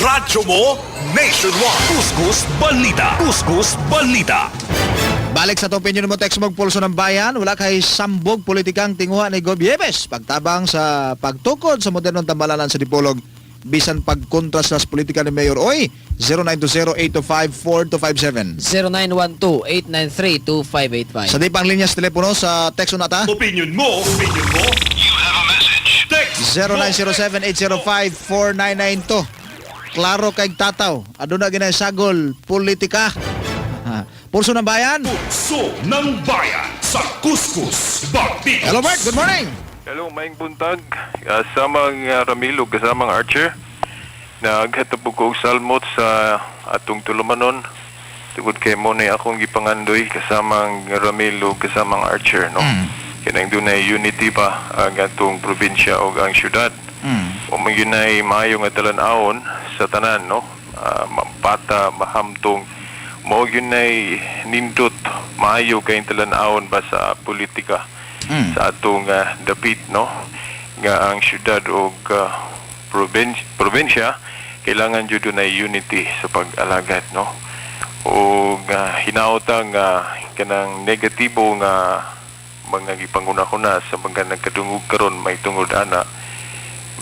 Radyo mo nationwide. Kuskus Balita. Kuskus Balita. Balik sa opinion mo, text mo, Pulso ng Bayan, wala kay sambog politikang tinguha ni Gob Yebes. Pagtabang sa pagtukod sa modernong tambalanan sa Dipolog, bisan pagkontra sa politika ni Mayor Oy, 0920-825-4257. 0912-893-2585. Sa di pang linya sa telepono sa text nata, Opinion mo, opinion mo. You have a message. Text mo. 0907-805-4992. Klaro kay tataw, aduna ginay sagol politika. Pulso ng Bayan. Pulso ng Bayan sa Kuskus Bakbikos. Hello Bert, good morning. Hello, maayong buntag. Kasamang Ramilo, kasamang Archer. Naghatapog ko og salmot sa atong tulumanon. Tugod kay mo na akong gipangandoy kasamang Ramilo, kasamang Archer, no? Kanang dunay unity ba ang atong probinsya o ang syudad. O man gyud nay maayo nga talan-awon sa tanan, no? Bata, mahamtong, mao gyud nay nindot maayo kay talan-awon ba sa politika sa atong dapit, no, nga ang syudad og probinsya kailangan jud dunay unity sa pag-alagad, no, og hinaota nga kanang negatibo nga mga gipanguna-una sa mga nagkadungog karon may tungod ana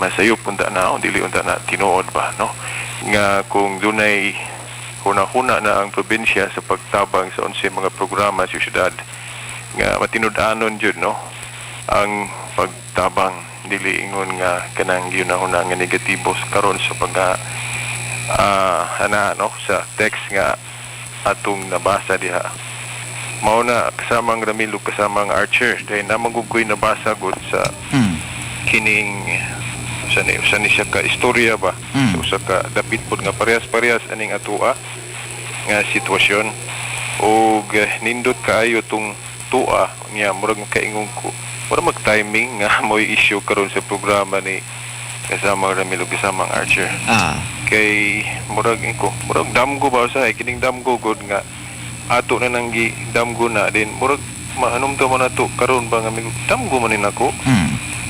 masayop unta na o dili unta na tinuod ba, no, nga kung dunay huna-huna na ang probinsya sa pagtabang sa unsay mga programa sa syudad nga matinud-anon jud, no, ang pagtabang, dili ingon nga kanang gihuna-huna nga negatibo karon sa pag ana, no, sa text nga atong nabasa diha. Mao na, kasamang Ramilo, kasamang Archer, dahil namang ko'y nabasa gud sa kining usa ni siya ka istorya ba sa usa ka dapit pod nga parehas-parehas aning atua nga sitwasyon og nindot kaayo tong tua niya. Murag kaingon ko, murag mag-timing nga mo'y issue karon sa programa ni kasamang Ramilo, kasamang Archer, kay murag ko, murag damgo ba sa kining damgo gud nga ato na nang gi damgo na din, murag mahanumdum mo na to karon ba nga damgo man ni nako.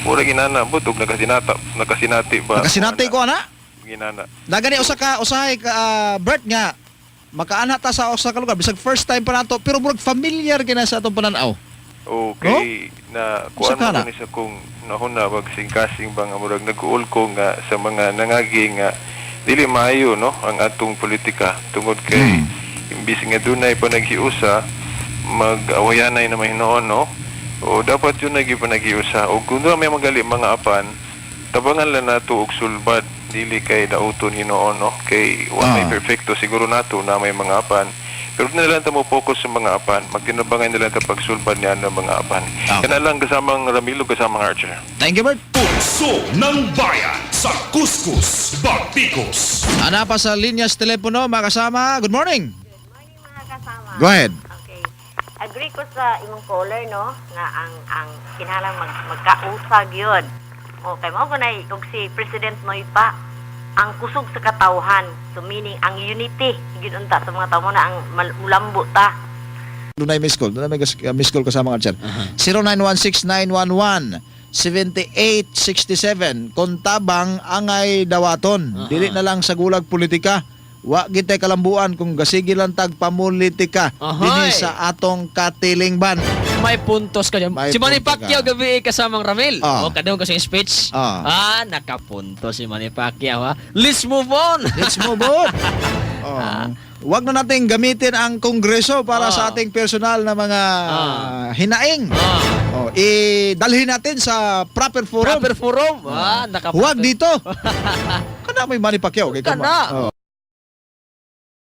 Murag inana butog nakasinati ba. Nakasinati ko ana. Ginana. Nagani usa ka usahay ka Bert nga makaana ta sa usa ka lugar bisag first time pa nato pero murag familiar kina sa atong pananaw. Okay, na Usa kuan ka mo na? ni sa kung nahuna wag singkasing ba nga murag nag-uol ko nga sa mga nangagi nga dili maayo, no, ang atong politika tungod kay imbis nga dunay panaghiusa, mag-awayanay na mahinoon, no, o dapat yun nagi panaghiusa o kung doon may magali mga apan, tabangan lang nato og sulbad, dili kay dauton hinuon, no, kay wa may perfecto siguro nato na may mga apan, pero na lang ta mo focus sa mga apan, magtinabangan na lang ta pagsulbad niya ng mga apan. Kana lang, kasamang Ramilo, kasamang Archer. Thank you, Bert. Pulso ng Bayan sa Kuskus Bakbikos. Ana pa sa linya sa telepono, mga kasama. Good morning. Good morning, mga kasama. Go ahead. Okay. Agree ko sa imong caller, no, nga ang kinahanglan magkausag yun. Okay, mao ko na og si President Noy pa ang kusog sa katawhan. So meaning ang unity gyud unta sa mga tao mo na ang mulambo ta. Dunay miss call. Dunay may miss call kasama nga, sir. 0916911 7867. Kontabang angay dawaton. Dili na lang sa gulag politika. Wa gitay kalambuan kung gasigi lang tag pamulitika Ahoy! dinhi sa atong katilingban. May puntos ka dyan. May Si Manny punto ka. Pacquiao gabi eh, kasamang Ramil. O, kadung kasi yung speech. Ah, nakapunto si Manny Pacquiao ha. Let's move on. Let's move on. Oh. Wag na nating gamitin ang kongreso para sa ating personal na mga hinaing. Oh, idalhin natin sa proper forum. Proper forum. Ah, nakapunto. Huwag dito. Kana may Manny Pacquiao kay Kana. Oh.